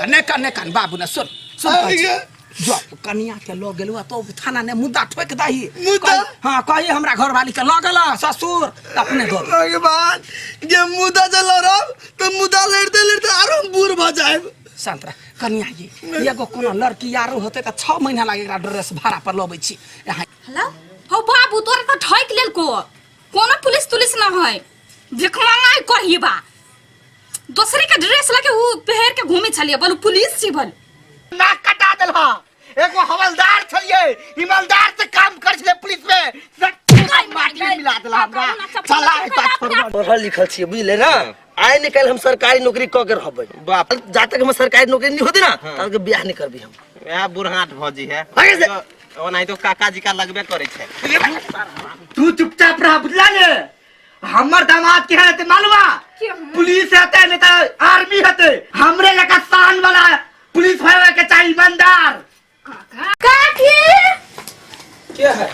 कान नहि कान नहि कान बाबू ने सुन सुन कहै छी। जो कनिया के लऽ गेलौ आ तो थाना ने मुद्दा ठोक दही। मुद्दा? हाँ, कही हमरा घरवाली के लऽ गेल ससुर तऽ अपने दऽ दे। भगवान जे मुद्दा जे लड़ब तऽ मुद्दा लड़ते लड़ते आरो हम बूढ़ भऽ जायब। शांत रह कनिया, ये एगो कोनो लड़की आरो होते तऽ 6 महीना लागे एकरा ड्रेस भाड़ा पर लबै छी यहाँ। हेलो हो बाबू, तोरा तऽ ठकि लेलको, कोनो पुलिस तुलिस न है, भिखमंगा कही बा, दोसरे के ड्रेस लके उ पहिर के घूमे छलिए, बोलू पुलिस छी बोल। नाक कटा देलहा, एगो हवलदार छलिए, ईमानदार से काम कर छले पुलिस में, माटी में मिला देला हमरा चला है ता छोड़बो। पढ़ल लिखल छियै बुझले ना, आइ निकालि हम सरकारी नौकरी कऽ के रहबै। बाप। जा तक हम सरकारी नौकरी नहीं होती ना तब तक बियाह नहीं करबी हम। वएह बुढ़ाट भौजी है। आगे से। ओनाहितो काका जी का लगबे करै छै। तू चुपचाप रह बुझला ने। हमर दामाद के हेतै मालूम, पुलिस हेतै नहीं तऽ आर्मी हेतै, हमरे लका शान वाला पुलिस होवे के चाही, ईमानदार। काकी। के है?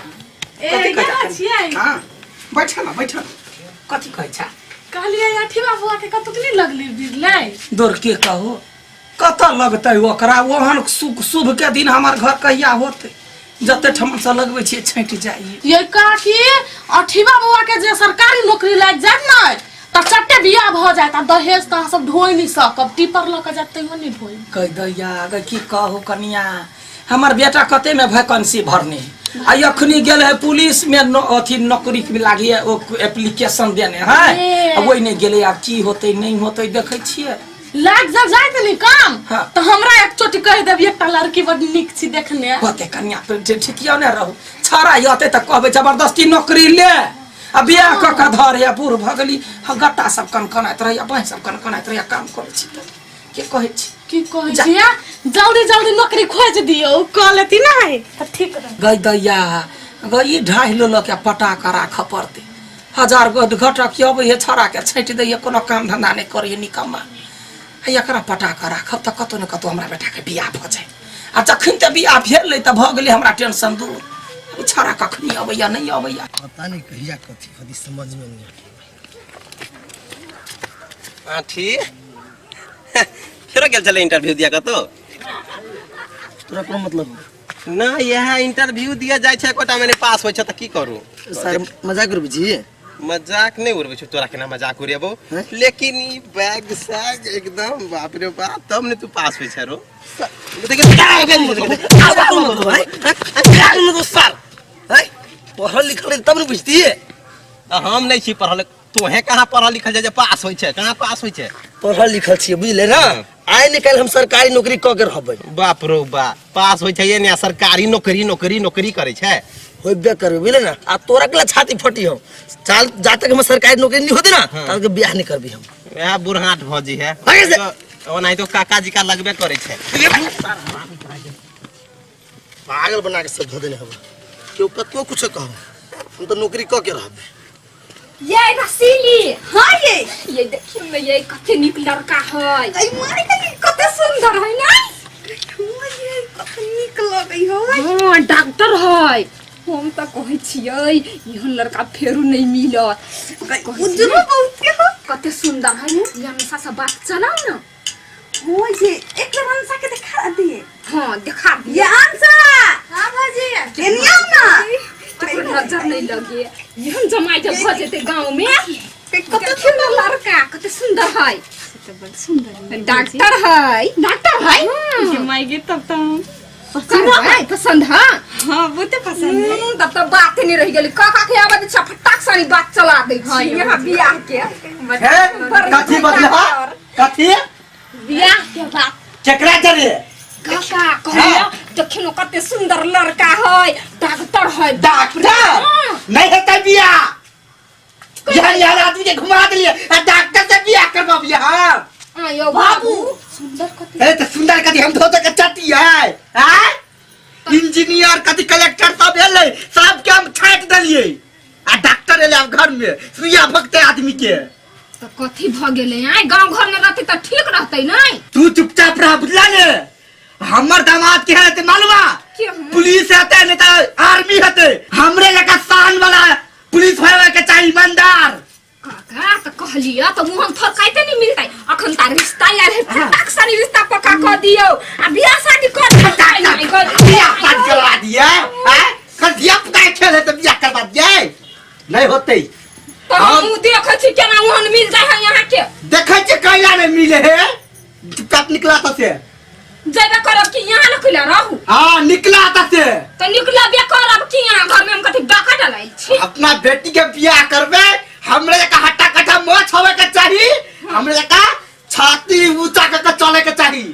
ए, कथी कहै यहाँ छै? छियै? हाँ, बैठ ना बैठ ना, कथी कहै छै? कहलियै अठीवा बुआ के कतौ नहि लगली बिरलै। दौड़ के कहू कतऽ लगतै ओकरा? ओहन शुभ के दिन हमर घर कहिया होतै? जते ठमन से लगबै छियै छँटि जाइए। ये काकी, अठीवा बुआ के जे सरकारी नौकरी लागि जायत ने तऽ चट्टे बियाह भऽ जायत, आ दहेज तऽ अहाँ सब ढोइ नहि सकब, टीपर लऽ कऽ जायत तैयो नहि ढोइ। कहि दैया गे, की कहू कनिया, हमर बेटा कते में वैकेंसी भरने है आ अखनी गेल है पुलिस में अथी नौकरी के लागी है, ओ एप्लीकेशन देने है। ए। आ ओहि नहि गेलै, आब की होतै नहि होतै देखै छियै। लागि जा जायत ने काम। हाँ। तऽ हमरा एक चोटी कहि देब, एकटा लड़की बड नीक छी देखने। होते कनिया, पर जे ठिकिया ने रहू, छाड़ा अते तऽ कहबै जबरदस्ती नौकरी ले आ बियाह कऽ कऽ धर या बूढ़ भऽ गेली। हाँ, गट्टा सब कनकनाइत रहैया, बाँहि सब कनकनाइत रहैया, काम करै छी तऽ के कहै छी? की कहै जा। छियै, जल्दी जल्दी नौकरी खोजि दियौ, कऽ लेती ने तऽ ठीक रहत। गई दैया गई, ई ढाहि लो लऽ के पटा कऽ राखऽ पड़तै। हजार गो घटक अबै है, छौड़ा के छाँटि दैए, कोनो काम धंधा नहि करैए निकम्मा। आ एकरा पटा कऽ राखब तऽ कतहु ने कतहु हमरा बेटाके बियाह भऽ जाय। आ जखन तऽ बियाह भेल तऽ भऽ गेलै हमरा टेंशन दूर। ई छौड़ा कखनी अबैया नहि अबैया। पता नहीं कहिया कथी कथी समझ में नहीं आता। आठी फेरो गेल छलै इंटरव्यू दिया कतौ? तोरा कोनो मतलब ना इएह इंटरव्यू दिया जाइ छै, एकोटा में नहि पास होइ छै तऽ की करू? सर मजाक उड़बै छी? मजाक नहि उड़बै छौ, तोरा केना मजाक उड़ेबौ? हैं? लेकिन ई बैग सैग एकदम बाप रे बाप, तब ने तू पास होइ छै रो। सर पढ़ल लिखल रही तब ने बुझतियै। हम नहि छी पढ़ल, तोहे कहाँ पढ़ल लिखल छै जे पास होइ छै? कहाँ पास होइ छै? पढ़ल लिखल छियै बुझले ना, आइ निकालि हम सरकारी नौकरी कऽ के रहबै। बाप रो बा, पास होइ छै ये ने, सरकारी नौकरी नौकरी नौकरी करै छै। होबे करबै बुझले ना। आ तोरा के छाती फटी हम चाल, जा तक हम सरकारी नौकरी नहीं होती ना तब तक बियाह नहीं करबी हम। वएह बुढ़ाट भौजी है। आगे से। ओनाहितो काका जी का लगबे करै छै। पागल बना के सब धो देने हबे, केओ कतबो कुछ कहब हम तो नौकरी कऽ के रहबै। ये रसीली। हाँ ये। ये देखियो ने, ये कते नीक लड़का है। ऐ मारे के कते सुंदर है ना? हाँ ये कते नीक लगै है। हाँ डॉक्टर है। हम तऽ कहै छियै एहन लड़का फेरू नहीं मिलत। उजरो बहुत के हो। कते सुंदर है ने, ये हमेशा से बात चलाओ ना। हो ये एक बार अंशा के दिखा दिए। हाँ दिखा दिए। ये अंशा। हाँ भौजी। एनी आओ ना। ककरो नजर नहीं लगे, एहन जमाई जब भऽ जेतै गाँव में। कते सुंदर लड़का, कते सुंदर है, डॉक्टर है, डॉक्टर है। जमाई गे तब तो पसंद है, पसंद है। हाँ बहुते पसंद है। तब तो बात नहीं रह गेली, काका के आवाज छै फटाक सारी बात चला दै छी यहाँ बियाह के। हे कथी बदला कथी? बियाह के बात। केकरा जरिए? काका कहलियो देखियो कते सुंदर लड़का है, डॉक्टर है। डॉक्टर? हाँ। नहीं हेतै बियाह, यहाँ यहाँ आदमी के घुमा देलिए आ डॉक्टर से बियाह करबबियै हम? आयो बाबू, सुंदर कते। ए तो सुंदर कथी, हम धो धो के चटी है आय, इंजीनियर कथी कलेक्टर सब एलै, सबके हम छाँटि देलियै आ डॉक्टर एलै आब घर में सुइया भगतै आदमी के। तऽ कथी भऽ गेलै? आय गाँव घर में रहतै तऽ ठीक रहतै नै? तू चुपचाप रह बुझला ने। हमर दामाद के हेतै मालूम, के हूँ? पुलिस हेतै नहीं तऽ आर्मी हेतै, हमरे लका शान वाला पुलिस होवे के चाही, ईमानदार। काका तऽ कहलियै तऽ मुँह हम थरकाइते नहीं मिलतै, अखन तार रिश्ता आयल है, फटाक सारी रिश्ता पक्का कऽ दियौ आ बियाह शादी कर बियाह शादी करवा दिए हैं कल धिया पुता के खेल है तो बियाह करवा दिए नहीं होते। तऽ हम देखै छी केना ओहन मिल जाइ है यहाँ के। देखै छियै कैला नहीं मिले है, चुपचाप निकला तो से। जेबे करब कि यहाँ लखिला रहू? हाँ निकला तो से। तऽ निकलबे करब कि यहाँ घर में हम कथी डाका डलाइ छी? अपना बेटी के बियाह करबे हमरे जका हट्टा कट्टा मोछ होवे के चाही, हमरे जका छाती ऊंचा कर के चले के चाही।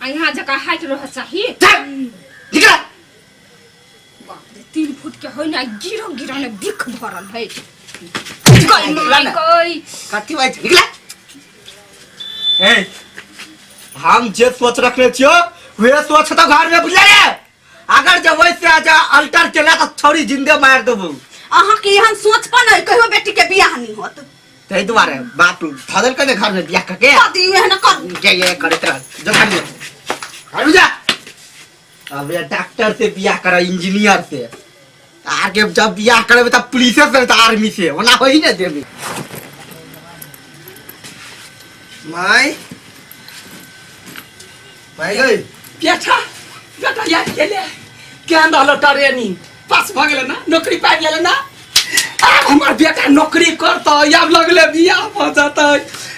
आ यहाँ जका हाइट रह चाही। चल निकला। बाप रे 3 फुट के होइ ना, गिरो गिरो ने बिख भरल है। निकला ना। गई कथी बात निकला। ए हम जे सोच रखने छियो वे सोच तो घर में बुझले रे। अगर जब वैसे आजा अल्टर केला तो छोरी जिंदे मार देबू। अहाँ के एहन सोच पर नहीं कहियो बेटी के बियाह नहीं होत। ताहि दुआरे बाप धदल के ने घर में बियाह करके कर दी एहन कर। के ये करैत रह जो घर में घर में जा। अब ये डॉक्टर से बियाह कर इंजीनियर से, आगे जब बियाह करबे तब पुलिस से तो आर्मी से ओना होई ने देबे। माय माय गई बेटा बेटा यार गेले केहन रहलो ट्रेनिंग पास भऽ गेलै ना, नौकरी पाबि गेलै ना। आब हमर बेटा नौकरी करतै, आब लगले बियाह भऽ जेतै।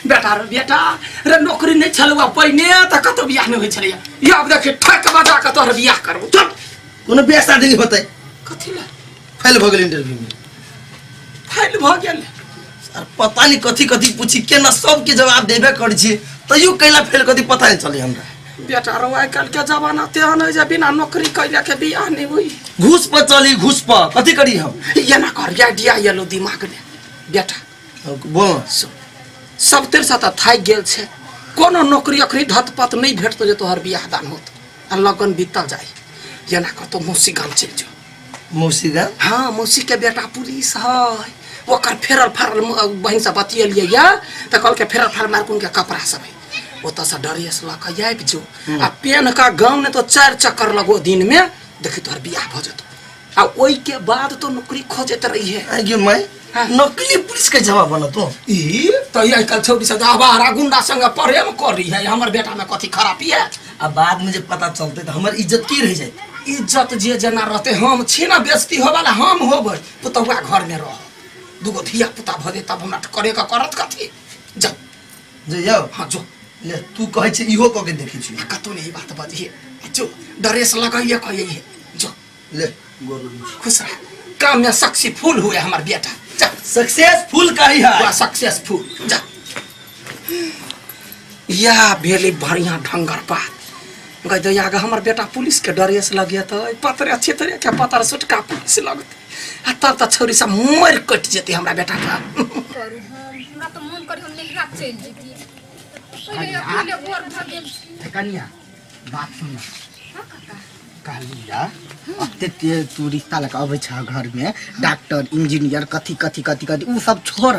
बेटा रे बेटा रे नौकरी नहि छलौ पहिने तऽ कतौ बियाह नहि होइ छलैया, आब देखी ठक बजा कऽ तोहर बियाह करबौ। चुप, कोनो बियाह शादी नहि होतै। कथी लए? फेल भऽ गेल इंटरव्यू में। फेल भऽ गेल? सर पता नहीं कथी कथी पूछी केना सबके जवाब देबे करै छी तैयो कैला फेल कथी पता नहीं चले हमरा। बेटा रो आइ काल्हि के जमाना तेहन है जे बिना नौकरी कैला के बियाह नहीं होई। घूस पर चली, घूस पर कथी करी हम? एना कर आइडिया एलो दिमाग में बेटा। बोल। सब तेर से तऽ थाकि गेल छै, कोनो नौकरी अखनी धत पत नहीं भेटतो जे तोहर बियाह दान होत आ लगन बीतल जाय। एना कर तो मौसी गाम चलि जो। मौसी गाम? हाँ मौसी के बेटा पुलिस है, ओकर फेरल फारल बहिन से बतियलियै या तऽ कहलकै फेरल फारल मारकुन के कपड़ा सब है, ओतऽ से ड्रेस लऽ कऽ आबि जो आ पेन का गाँव ने तो 4 चक्कर लगो दिन में, देखी तोहर बियाह भऽ जेतौ आ ओहि के बाद तो नौकरी खोजैत रही है। आइ गे माय, हाँ। नकली पुलिस के जवाब बना तो ई तो आइ काल्हि छौड़ी सब आवारा गुंडा संग प्रेम करी है, हमर बेटा में कथी खराबी है? आ बाद में जे पता चलते तो हमर इज्जत की रह जाए? इज्जत जे जेना रहते हम छी ना बेइज्जती होवाला हम होबै, पुतहुआ घर में रह, दूगो धिया पुता भऽ जेतै तब हमरा करे के करत कथी? जा जइयौ। हाँ जो। ले तू कहै छी इहो कऽ के देखै छी। कतौ नहीं बात बजिहे, जो ड्रेस लगैये कहिए जो। ले गोर लगै छी। खुश रह, काम में सक्सेसफुल हुए हमार बेटा। जा। सक्सेसफुल कही है। पूरा सक्सेसफुल। जा। या भेलै बढ़िया ढंगर बात। गई दैया गे हमर बेटा पुलिस के ड्रेस लगेतै, पतरे छितरे के पतर सुटका पुलिस लगतै आ तब तऽ छौरी सब मरि कटि जेतै हमरा बेटा के। करू हमरा तऽ मोन करी हम नैहरा चलि जैती। पहिले अकेले बोर भऽ गेल छी। कनिया बात सुन। हाँ काका। कहलिया अते ते तू रिश्ता लऽ कऽ अबै छह घर में, डॉक्टर इंजीनियर कथी कथी कथी कथी उ सब छोड़,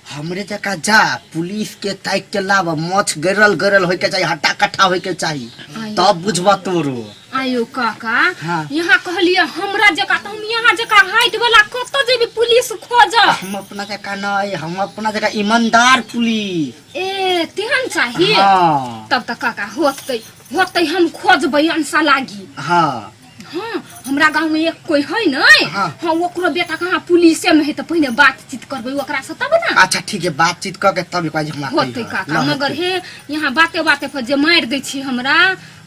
हमरे जका जा पुलिस के ताकि के लाब, मोछ गरल गरल होय के चाही, हट्टा कट्ठा होय के चाही, तब बुझबा तोरो। आयो काका। हाँ। यहाँ कहलिए हमरा जका तऽ हम यहाँ जका हाइट वाला कतऽ जेबी पुलिस खोज? हम अपना जका नहीं, हम अपना जका ईमानदार पुलिस। ए तेहन चाही? हाँ। तब तऽ काका होतै होतै, हम खोजबै अंसा लागी। हाँ। हाँ हमरा गांव में एक कोई है नहीं। हाँ। हाँ ओकरो बेटा कहाँ पुलिसे में है तो पहले बातचीत करबै ओकरा से तब ना। अच्छा ठीक है, बातचीत कर के तब एक बार हमरा होतै कहिहऽ। काका, ना मगर होतै। हे यहाँ बाते बाते पर जे मारि दै छी हमरा,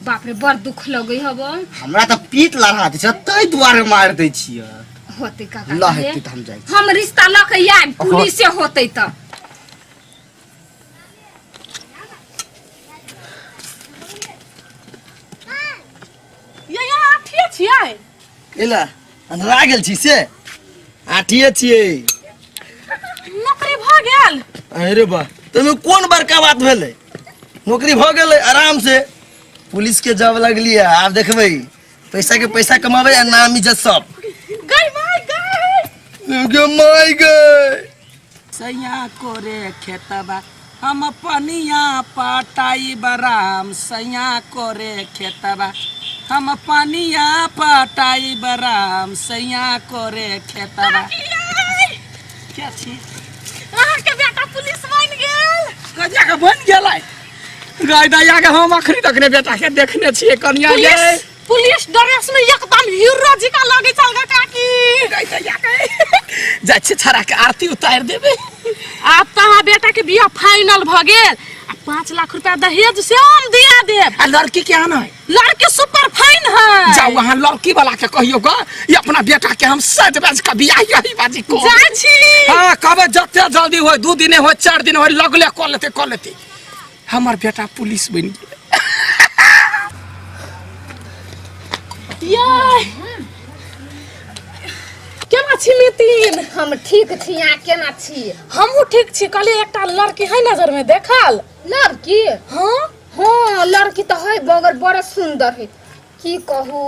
बाप रे बड़ दुख लगै हब। हमरा तऽ पीत लड़ा दै छै ताहि दुआरे मारि दै छियै। होतै काका, ल हे। हेतै तऽ हम जाइ छी। हम रिश्ता लऽ के आयब पुलिसे होतै तऽ। ये यहाँ आठिए छियै? एला अन्हरा गेल छी से आठिए छियै। नौकरी भऽ गेल? अरे बा तमे कोन बड़का बात भेलै, नौकरी भऽ गेलै आराम से पुलिस के जॉब लगलियै, आब देखबै पैसा के पैसा कमाबै आ नाम इज्जत सब। गई माय गई। गे my गई। सैया कोरे खेतबा हम पनिया पटाई बराम, सैया कोरे खेतबा हम पनिया पटाई बराम, सैया कोरे खेतबा। क्या छी? अहाँ के बेटा पुलिस बनि गेल। कजिया के बनि गेलै गाय दैया के हम अखनी तक ने बेटा के देखने छियै कनिया ये पुलिस पुलिस ड्रेस में एकदम हीरो जी का लगे चल गा काकी। गाय दैया के जाइ छियै छड़ा के आरती उतारि देबै। आब तऽ अहाँ बेटा के बियाह फाइनल भऽ गेल आ 5 लाख रुपया दहेज से हम दिया देब। आ लड़की के आना है? लड़की सुपर फाइन है। जाउ अहाँ लड़की वाला के कहियो ग, ये अपना बेटा के हम सज बज के बियाह यही बाजी को जाइ छी। हाँ कहबै जते जल्दी होय, 2 दिन होय 4 दिन होय, लगले कऽ लेते कऽ लेते। हमर बेटा पुलिस बनि गेल। याय केना छी नितिन? हम ठीक छी, अहाँ केना छी? हमहूँ ठीक छी। कहलियै एकटा लड़की है नजर में देखल। लड़की? हाँ हाँ लड़की तऽ है मगर बड़ सुंदर है, की कहू,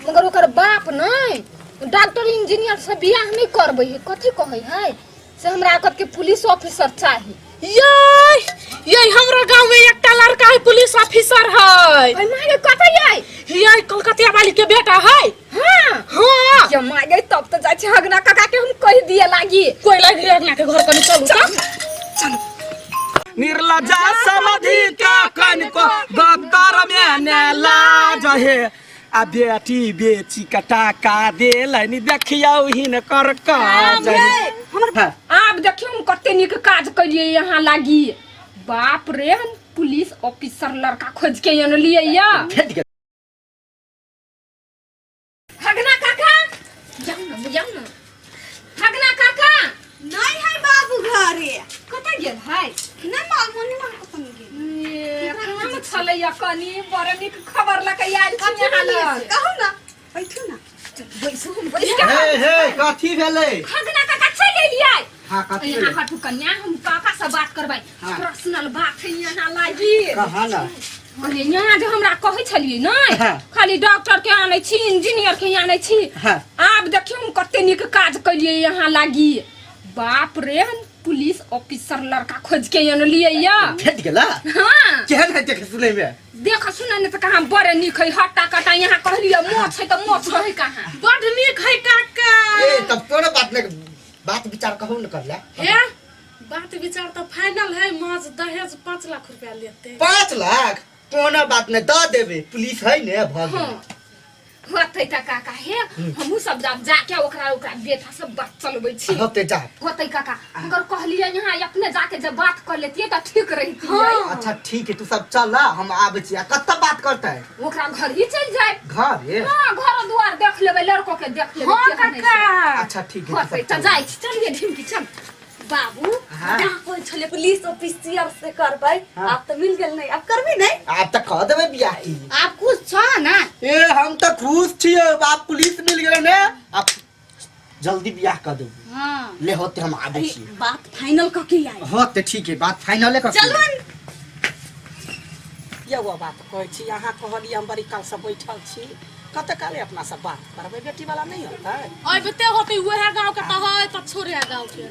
मगर ओकर बाप नहीं डॉक्टर इंजीनियर से बियाह नहीं करबै है। कथी कहै है से हमरा आकत के पुलिस ऑफिसर चाही। याय ये हमरा गांव में एकटा लड़का है पुलिस ऑफिसर है। अरे माय गे, कतऽ यै? ये कलकतिया वाली के बेटा है। हाँ हाँ ये माय गे, तब तो जाइ छी हगना काका के हम कहि दिए लागी। कोई लागी हगना के घर कनी चलू त। निर्लजा समधि के कनिको गद्दार में ने लाज हे, आ बेटी बेची के टाका देलनि देखियौ हिनकर काज हे। आब देखियौ हम कते नीक काज कलियै यहाँ लागी। बाप रे, हम पुलिस ऑफिसर लड़का खोज के अनलियै या। भेट गेल। हगना काका जाउ न, जाउ न। हगना काका नहीं है बाबू घरे। कतऽ गेल है? नहीं मालूम, नहीं मालूम कतऽ गेल। ए, काम छलैया कनी, बड़ नीक खबर लऽ के आयल छी यहाँ लग। कहू ना, बैठू ना। बैसू, हम बैस के। हे हे कथी भेलै? हगना काका चलि एलियै। हाँ कथी यहाँ भेलै? हटू कन्या, हम काका से बात करबै। हाँ। पर्सनल बात है यहाँ लागी। कहाँ ना? अरे यहाँ जे हमरा कहै छलियै नै हाँ। खाली डॉक्टर के आनै छी इंजीनियर के आनै छी। हाँ। आब देखियौ हम कते नीक काज कलियै यहाँ लागी। बाप रे, हम पुलिस ऑफिसर लड़का खोज के अनलियै या। भेट गेला? हाँ। केहन है देख सुनै में? देख सुनै ने तऽ कहाँ बड़े नीक है, हट्टा कट्टा। यहाँ कहलियै मोछ है तऽ मोछ है कहाँ। बड नीक है काका। ए तब तोरा बात ने बात विचार कहू न करला। हे बात विचार तो फाइनल है, माज दहेज 5 लाख रुपया लेते। 5 लाख? कोनो बात नहीं, दऽ देबे, पुलिस है ने भऽ गेल। हाँ। होतै त काका, हे हमहूँ सब जाब जाके ओकरा ओकरा बेटा सब बात चलबै छी। होते जा। होतै काका, मगर कहलियै यहाँ अपने जाके जब बात कर लेतियै त ठीक रहितियै। अच्छा ठीक है, तू सब चल हम आबै छी। आ कतऽ बात करतै? ओकरा घर ही चलि जाय। घर हे? हाँ, घर दुआर देख लेबै, लड़को के देख लेबै। हाँ केहन है से। काका। अच्छा ठीक है, तू होतै सब त चल। जाइ छी, चलिए ढिमकी चल बाबू। हाँ। कहाँ कहै छलियै पुलिस ऑफिसर से करबै? हाँ। आब तऽ मिल गेल नहीं, आब करबी नहीं? आब तऽ कह देबै बियाह की। आप खुश छ ना? ए हम तऽ खुश छियै, आब पुलिस मिल गेलै ने, आब जल्दी बियाह कर देबै। हाँ। ले होते हम आबै छी। बात फाइनल कऽ के आइ। होते ठीक है, बात फाइनले कर। चलू। एगो बात कहै छी, अहाँ कहलियै हम बड़ी काल से बैठल छी, कते काले अपना सब बात करबै, बेटी वाला नहीं होतै? अबिते होतै उएह गाँव के तऽ है तऽ छोड़े गाँव के।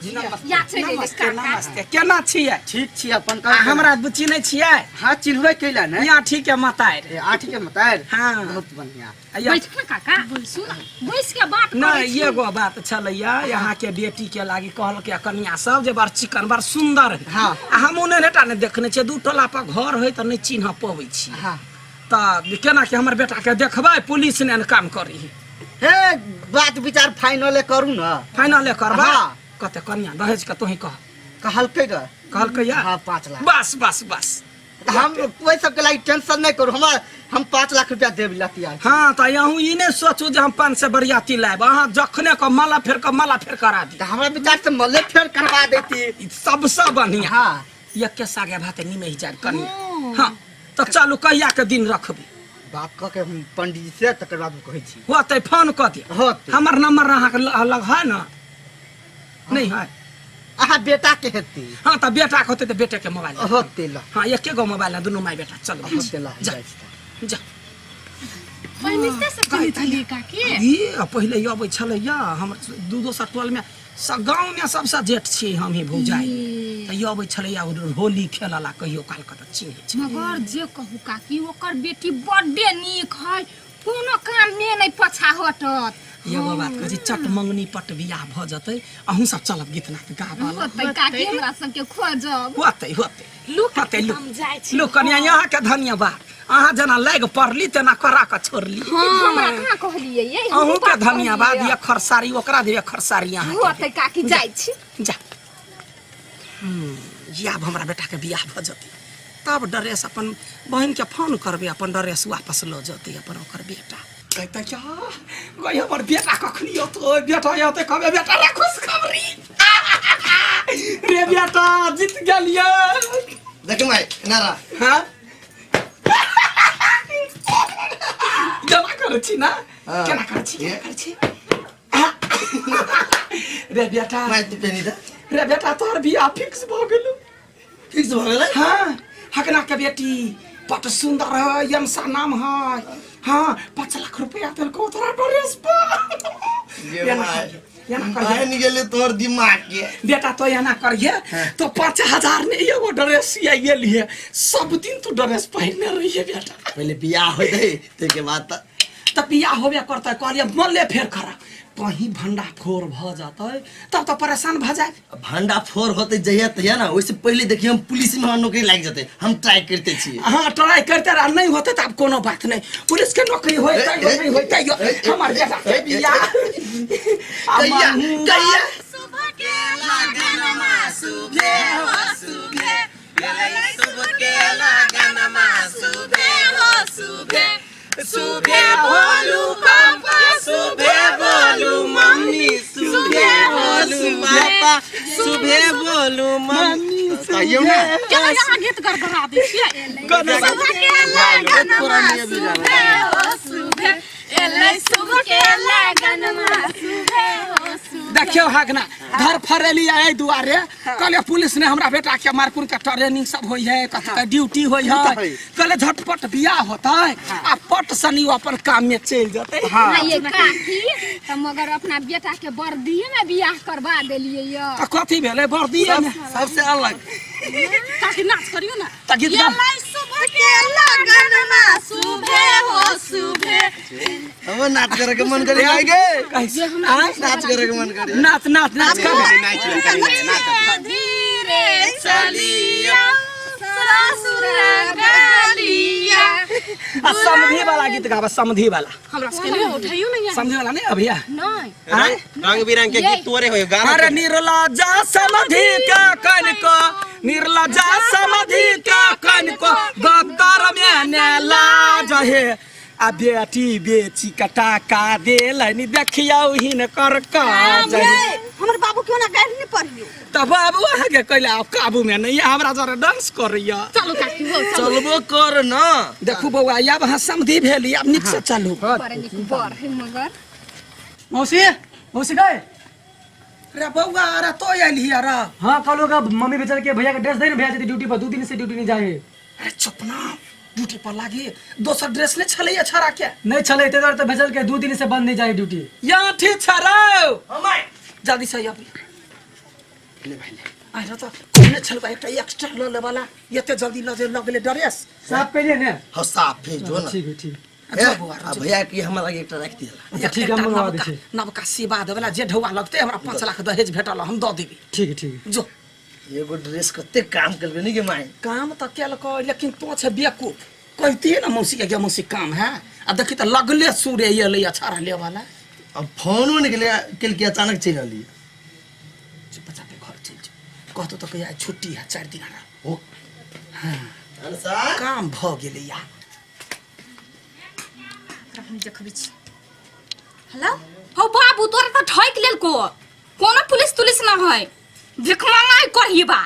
या चलि एलै नमस्ते। काका। नमस्ते, केना छियै? ठीक छी, अपन आ कहू। हमरा चिन्है छियै? हाँ चिन्हबै कैला ने। यहाँ ठीक है मातार। ए, आठ के मातार। हाँ। बहुत बढ़िया। बैठ ना काका, बैसू ना, बैस के बात करै नहीं छी। एगो बात छलैया, यहाँ के बेटी के लागी कहलक कन्या सब जे बड़ चिकन बड़ सुंदर है। हाँ। आ हमहूँ नहि टा ने देखने छियै, 2 टोला पर घर है तऽ नहि चिन्ह पबै छी। हाँ। तऽ केना के हमर बेटा के देखबै पुलिस ने काम करी। हे बात विचार फाइनले करू ना। फाइनले करबै? हाँ। कते कन्या दहेज के तोही कह। कहलकै ग। कहलकै या? हाँ, 5 लाख। बस बस बस। हम कोई सबके लागि टेंशन नहीं करू, हम 5 लाख रुपया देब ला तैयार। हाँ तऽ अहूँ ई नहीं सोचू जे हम 5 सौ बरियाती लायब, अहाँ जखने के माला फेर के माला फेर करा दी। तऽ हमरा विचार से मले फेर करवा देती। ई सबसे बढ़िया। हाँ। एके सागे भाते निमहि जाय कन्या। हाँ तऽ चलू कहिया के दिन रखबै? बात कऽ के हम पंडित जी से तकर बाद हम कहै छी। होतै फोन कऽ दे। होतै। हमर नंबर अहाँके लग है ना? नहीं है। अहाँ बेटा के हेतै। हाँ तऽ बेटा के होतै तऽ बेटे के मोबाइल। होतै ल। हाँ एके गो मोबाइल है, दुनू माय बेटा चलू। होतै ल, जा, जाइ छी। जा। पहिने से चिन्है छलियै काकी? ई पहिले ई अबै छलैया हमर दू दोसर टोल में, गाँव में सबसे जेठ छियै हम ही भौजाई। तऽ ई अबै छलैया होली खेलऽ ला कहियो काल के तऽ चिन्है छै। मगर जे कहू काकी, ओकर बेटी बड्डे नीक है, कोनो काम में नहीं पछा हटत। एगो बात कहै छी चट मंगनी पट बियाह भऽ जेतै अहूँ सब चलब गीत नाद गाबऽ लए। होतै काकी हमरा सबके खोजब होतै होतै लुक होतै लू हम जाइ छी लू कनिया अहाँके धन्यवाद अहाँ जेना लागि पड़ली तेना करा कऽ छोड़ली हमरा कहाँ कहलियै ये हमहूँ अहूँके बात धन्यवाद कहलियै। एक खरसारी ओकरा देब एक खरसारी अहाँके होतै काकी जाइ छी जा आब हमरा बेटाके बियाह भऽ जेतै तब ड्रेस अपन बहिनके फोन करबै अपन ड्रेस वापस लऽ जेतै अपन ओकर बेटा कहतै क्या गई हमर बेटा कखनी औतै बेटा औतै कहबै बेटा रे खुशखबरी रे बेटा जीत गेलियै देख माय नारा हाँ केना करै छी ना हाँ। केना करै छी केना करै छी रे बेटा माय तू पेनी दा रे बेटा तोहर बियाह फिक्स भऽ गेलौ फिक्स भऽ गेलै हाँ हकना के बेटी बड सुंदर है यमसा नाम है हाँ 5 लाख रुपया देलको तोरा ड्रेस पर ये एना माय करिहे, एना करिहे। बहन गेलै तोहर दिमाग के बेटा तो एना करिहे तो 5,000 ने एगो ड्रेस सियाइए लिए सब दिन तू ड्रेस पहिरने रहिए बेटा पहिले बियाह होतै ताहिके बाद तऽ तऽ बियाह होबे करतै कहलियै मल्ले फेर खरा कहीं भंडा फोर भऽ जेतै तब तऽ परेशान भऽ जायब भंडा फोर होते जहिया तहिया ना ओहिसे पहिले देखिए हम पुलिस में हमरा नौकरी लागि जेतै हम ट्राई करते छियै अहाँ ट्राई करते रह नहीं होते तऽ आब कोनो बात नहीं पुलिस के नौकरी होय तैयो नहीं होय तैयो हमर बेटा के बियाह कहिया कहिया सुबह बोलू पापा सुबह बोलू मम्मी सुबह बोलू पापा सुबह बोलू मम्मी कहियौ ना केना यहाँ गीत गड़गड़ा दै छियै सुबह के लगनमा सुबह हो सुबह एलै सुबह के लगनमा सुबह हो सुबह देखियौ हगना धर फरेली एहि दुआरे कहले पुलिस ने हमरा बेटा के मारकुन के ट्रेनिंग सब होई है कथी के ड्यूटी होई है कहले झटपट बियाह होतै आ पट सनी ओ अपन काम में चलि जेतै हाँ ये काकी तऽ मगर अपना बेटा के बर्दिये में बियाह करवा देलियै ये तऽ कथी भेलै बर्दिये में सबसे अलग काकी नाच करियो ना तऽ गीत गा एलै सुबह के लगनमा सुबह हो सुबह हमर नाच करे के मन करे आइ गे कैसे आँय? नाच करे के मन करे नाच नाच नाच कर नाच ले नाच धीरे चलिया ससुर गलिया आ समधी वाला गीत गाबा समधी वाला हमरा सबके नहीं उठाइयो नहीं यहाँ। समधी वाला नहीं अभिया नहीं आँय? रंग बिरंग के गीत तोरे होय गाना अरे निर्लजा समधि का कनको निर्लजा समधि का कनको गत्तर में ने लाज हे आ बेटी बेची के टाका देलनि देखियौ हिनकर काज हे। हमर बाबू क्यों ना गारि नहीं पढ़ियो तऽ बाबू अहाँके कैला आब काबूमे नहि यऽ, हमरा जरे डांस करैया चलू काकी हो चलू चलबो कर ना देखू बौआ आब अहाँ समधि भेली आब नीकसँ चलू बड़ नीक बड़ है मगर मौसी मौसी गए रे बौआ अरे तो अयलही रे हाँ कल होगा मम्मी बेचारे के भैया के ड्रेस दे ना भैया जल्दी ड्यूटी पर 2 दिन से ड्यूटी नहीं जाए अरे चुप ना ड्यूटी पर लागी दोसर ड्रेस नहीं छलैया छड़ा के नहीं चले इतने देर तो भेजल के 2 दिन से बंद नहीं जाए ड्यूटी यहाँ ठीक छ रौ जल्दी से अभी ले भाई ले आइ त कहने छलबा एकटा एक्स्ट्रा ल लेबला एते जल्दी ल जे लगले ड्रेस साफ करिए ना हाँ साफ है जो ना ठीक है ठीक ए, जो बौआ आ भैया के हमरा लगे एकटा राखि दिया अच्छा ठीक है हम मंगवा दै छी नवका सेवा देबला जे ढौआ लगतै हमरा 5 लाख दहेज भेटल हम दऽ देबै ठीक है ठीक है जो एगो ड्रेस कते काम केलकै नहीं के माय काम तऽ केलकै लेकिन तो छै बेवकूफ कहतियै ने मौसी के मौसी काम है आ देखी तऽ लगले सूर्य एलै छाड़ा लेवला अब फोनो नहीं केलकै केलकै अचानक चलि अलियै चुपचाप घर चलि जो कहतो तऽ कहिया छुट्टी है 4 दिन रह ओ अनसा काम भऽ गेलै या हम देखबै छी हेलो हौ बाबू तोरा तऽ ठकि लेलको कोनो पुलिस तुलिस न है भिखमंगाई कहिबा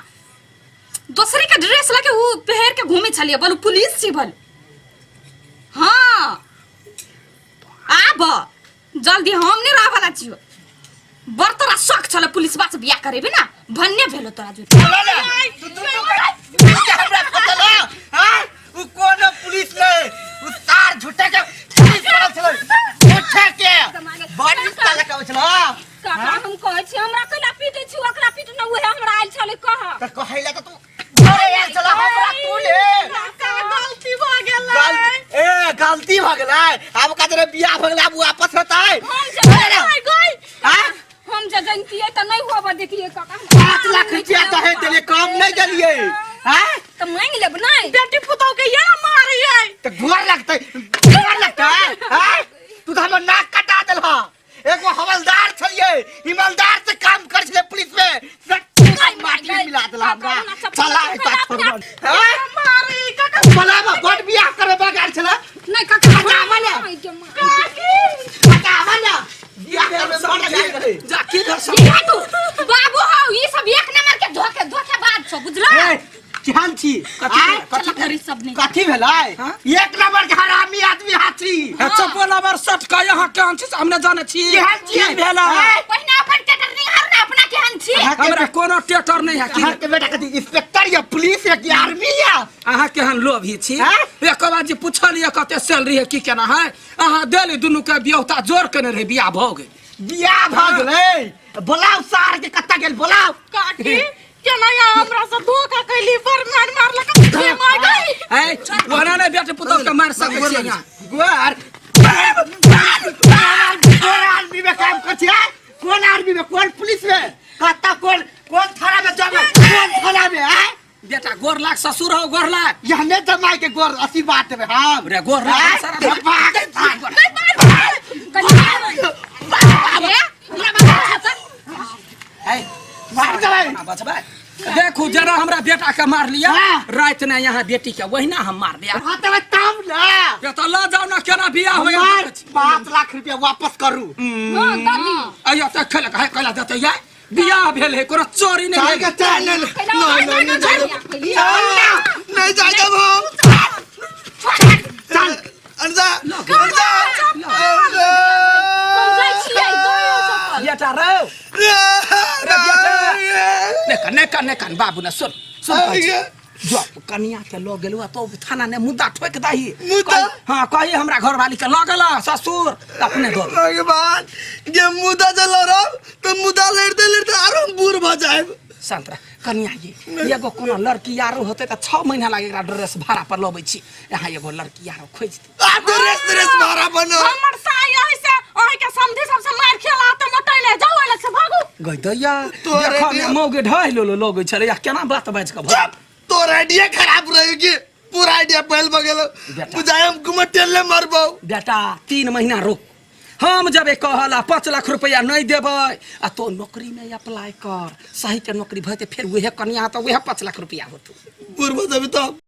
दोसरे के ड्रेस लके उ पहिर के घूमे छलिए बोलू पुलिस छी बोल हाँ आब जल्दी हम नहीं रह वाला छियो बड़ तोरा शौक छल पुलिस बा से बियाह करेबी ना भन्ने भेलो तोरा जो हमरा पता ना हां उ कोनो पुलिस नहीं उ तार झूठा के पुलिस वाला छलै झूठा के बड़ी साला का छल काका हम कहै छी हमरा कैला पीटै छी ओकरा पीट न उहे हमरा आयल छलै कह त कहैला त तू घरे आयल छल हमरा तू ले काका गलती भऽ गेलै गलती ए गलती की भऽ गेलै आब ओकरा जरे बियाह भऽ गेलै आब वापस हेतै हम जे आँय? हम जे जनतियै तऽ नहि होबऽ देतियै काका। 5 लाख रुपया दहेज देलियै, कम नहि देलियै। आँय? तऽ मांगि लेब नहि? बेटी पुतोह के ये मारियै। तऽ गोर लगतै, गोर लगतै। आँय? तू तऽ हमर नाक कटा देलह। एगो हवलदार छलियै, ईमानदार से काम करै छलियै पुलिस में, से माटी में मिला देला हमरा। चला है ता छोड़बो। आँय? मारी काका। बोलाबा, बड बियाह करे बगार छला। नहि काका। बचावा ने। बचावा ने, बियाह करे बड गाय रहे। जा की घर सब। हटू बाबू हौ, ई सब एक नंबर के धोखे धोखेबाज छौ, बुझला? ए, केहन छी? कथी? आँय? कथी? करी सब नहि। कथी भेलै? एक नंबर के हरामी आदमी हाथी। चप्पल अबर सट के यहाँ केहन छी से हम नहि जानै छी। केहन छी? की भेलै? आँय? पहिने अपन टेटर निहार ने, अपना केहन छी। हमरा कोनो टेटर नहि है। की अहाँके बेटा कथी इंस्पेक्टर या पुलिस या कि आर्मी या? अहाँ केहन लोभी छी। आँय? एक बार जे पूछलियै कते सैलरी है, की केना है, अहाँ देली दुनू के बियौता जोर केने रहे, बियाह भऽ गेल। बियाह भऽ गेलै। बोलाउ सार के, कत्ता गेल? बोलाउ। काकी, केना यहाँ हमरा से धोखा कैली, बड़ मार मारलक के मार गई। ऐ ओना नहि बेटी पुतोह के मारि सकै छी यहाँ। गोर कोन आर्मी में काम कर छी? आँय? कोन आर्मी में, कोन पुलिस में, कत्ता, कोन कोन थाना में जब, कोन थाना में? आँय? बेटा गोर लाग, ससुर हो, गोर लाग। यहने जमाई के गोर आशीर्वाद देबै हम। रे गोर लाग। आँय? सारा भाग, भाग। ऐ भाग देबै। बचबै देखू जरा, हमरा बेटा के मार लिया। हाँ। राति ने यहाँ बेटी के वहिना हम मार दिया। हाँ, देबै तब ने। ये तो ल जाओ ना, केना बियाह होय। हमर 5 लाख रुपया वापस करू। हां दादी। अइयो तऽ खेलक है, कैला देतै? ये बियाह भेल है, कोनो चोरी नहीं चल भेल। के चल। नहीं नहीं नहीं, नहीं नहीं जाए देब हम। चल। अनजा, अनजा। जाइ छियै दयो चप्पल। बेटा रौ रे बेटा, ने कन, ने कन, ने कन बाबू, ने सुन सुन, कहै छी। जो कनिया के लऽ गेलु आ तो थाना ने मुद्दा ठोक दही। मुद्दा? हाँ, कही हमरा घरवाली के लऽ गेल ससुर, तऽ अपने दऽ दे। भगवान, जे मुद्दा जे लड़ब तो मुद्दा लड़ते लड़ते आरो हम बूढ़ भऽ जायब। शांत रह कनिया। ये एगो कोनो लड़की आरो होते तऽ 6 महीना लागे, एकरा ड्रेस भाड़ा पर लबै छी। यहाँ एगो लड़की आरो खोजि दे। आ ड्रेस ड्रेस भाड़ा बनो। हमर साई एहि से अहीं के समधी सबसे मार खेला त मोटैले जाउ, एले से भागू। गई दैया। तोहर देखऽ ने। आइडिया- मौगे ढाई लो लगै छलै, आ केना बात बाजि कऽ भऽ चुप, तोर आइडिया खराब रहेगी, पूरा आइडिया पहल बगल। बेटा। बुझाय हम गुमटेल ले मरबो। बेटा, 3 महीना रुक, हम जब कहला 5 लाख रुपया नहीं देबै आ तो नौकरी में अप्लाई कर, सही के नौकरी भते फेर उहे कनिया तऽ उहे 5 लाख रुपया होतौ। बूढ़ भऽ जेबी तब।